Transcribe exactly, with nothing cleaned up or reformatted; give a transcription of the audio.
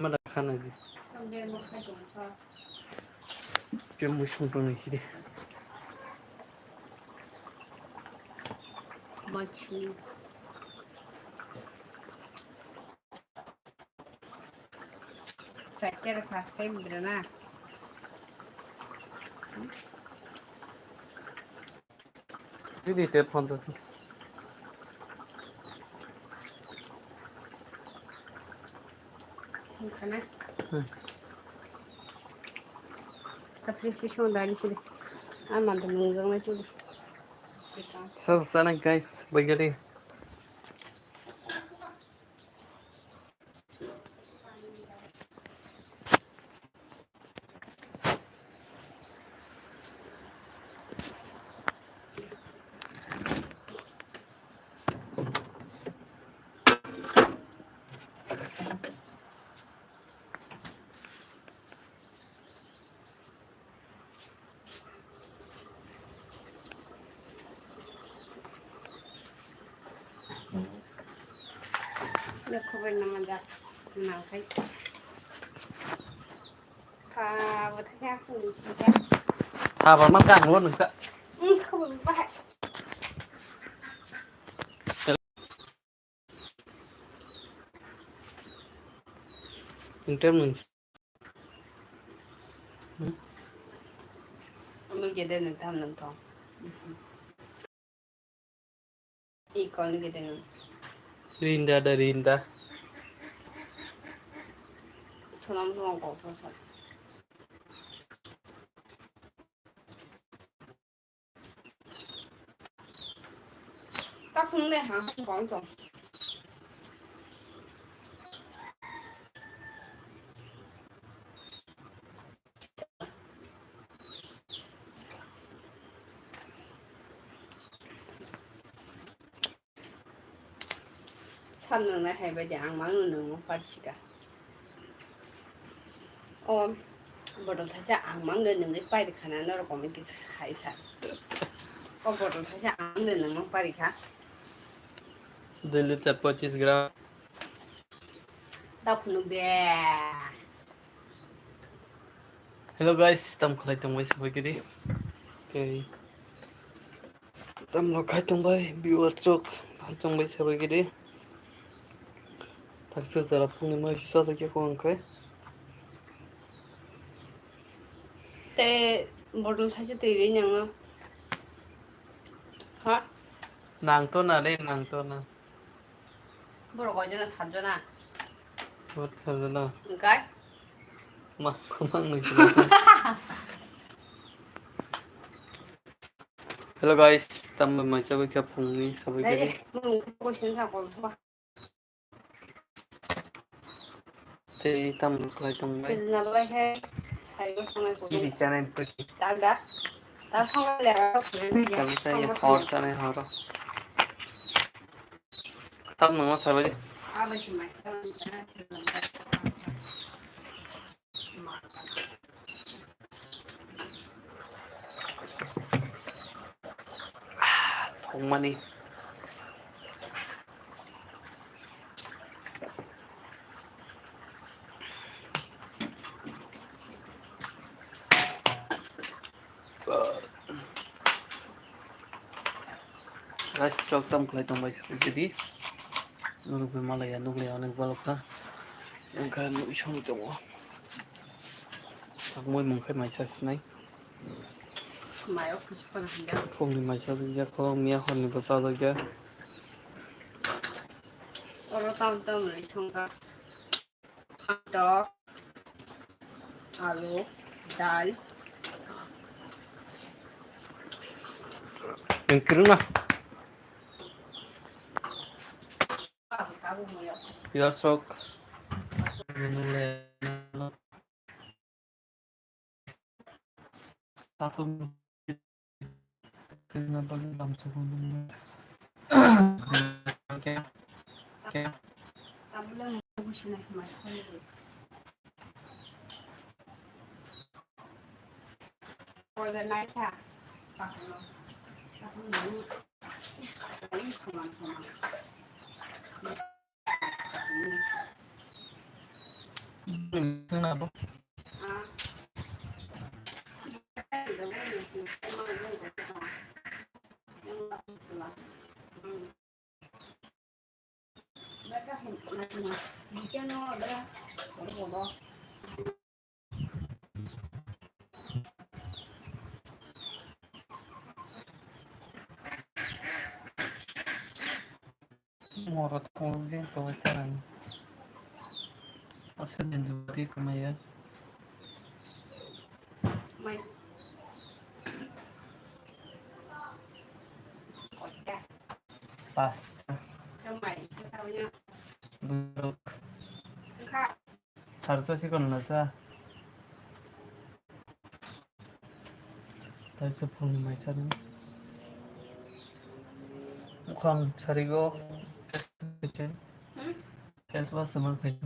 Mada khana di. Khe mui songtong ni sidi. Machine. Sakhe rwkha khe bwdrwna. Didi te phone sa. Wngkha na? Hmm. Ka fridge bisingo dali sidi. Ang manto nungjaknai tubu. Sir, sana guys, bagari. Khobor nangma jak nangkhe. Kha bo thaisa khum sika. Kha bo ma kang lo nungsa. Hmm, khobor bahai. Inter nung. Hmm? Nung gede nung tam nung tong. Ikol ni gede nung. Rinda da rinda. Salam salam kok salam. Takhung de ha kong tong. Sam nwngnai hai bai di, ang mang nw nwngo parsika. O bodol thaisa ang mang nw nwnwi pairikha na norok comment kisa khai sa. O bodol thaisa ang mang nw nwngo pairikha. Dui liter pochis gram. Da phunuk de. Hello guys, tam khlai tongbai sabai gidi. Tei tam rok khai tongbai, viewers rok khai tongbai sabai gidi. Taksa jara phungni mai sisa sakya ko ang khai. Te bodol thaisa twi ri nang no. Ha? Nang to na le, nang to na. Borok koijona, satjona. Borok satjona. Hwnkhe? Ma, ma, ma, nung sina. Hello guys, tambo mai chabai kha phungni sabai kha. Hey, mung question sa kol ba. Tei tam khlai tong bai. Sejna bai hai, saibo sangai ko. Iri chanai pati. Daga. Ta sangai le ba. Tam sai hor sangai hor. Tam nang ma sabai. Abai si mai. Thongmani. Guys, rok tam khlai tong bai se jadi. Norok bai malaya nukle onek balok kha. Wngkha nui song tongo. Takmoi mungkhai maisa sinai. Mayo kuchukon hingga. Phungni maisa jakya kho, miya horni bo chajakya. Oro tam tam nui songkha. Phantok, alu, dal. Ang kwrwngma. Piyaj rok. Tatung. Moro thangwi tongwi thanani. Aswk din jubadi kwmaya. Pasta. Dorok. Sarsa sikon lasa. Taisa phone mai sani. Mukhang sarigo. Face wash sama khai.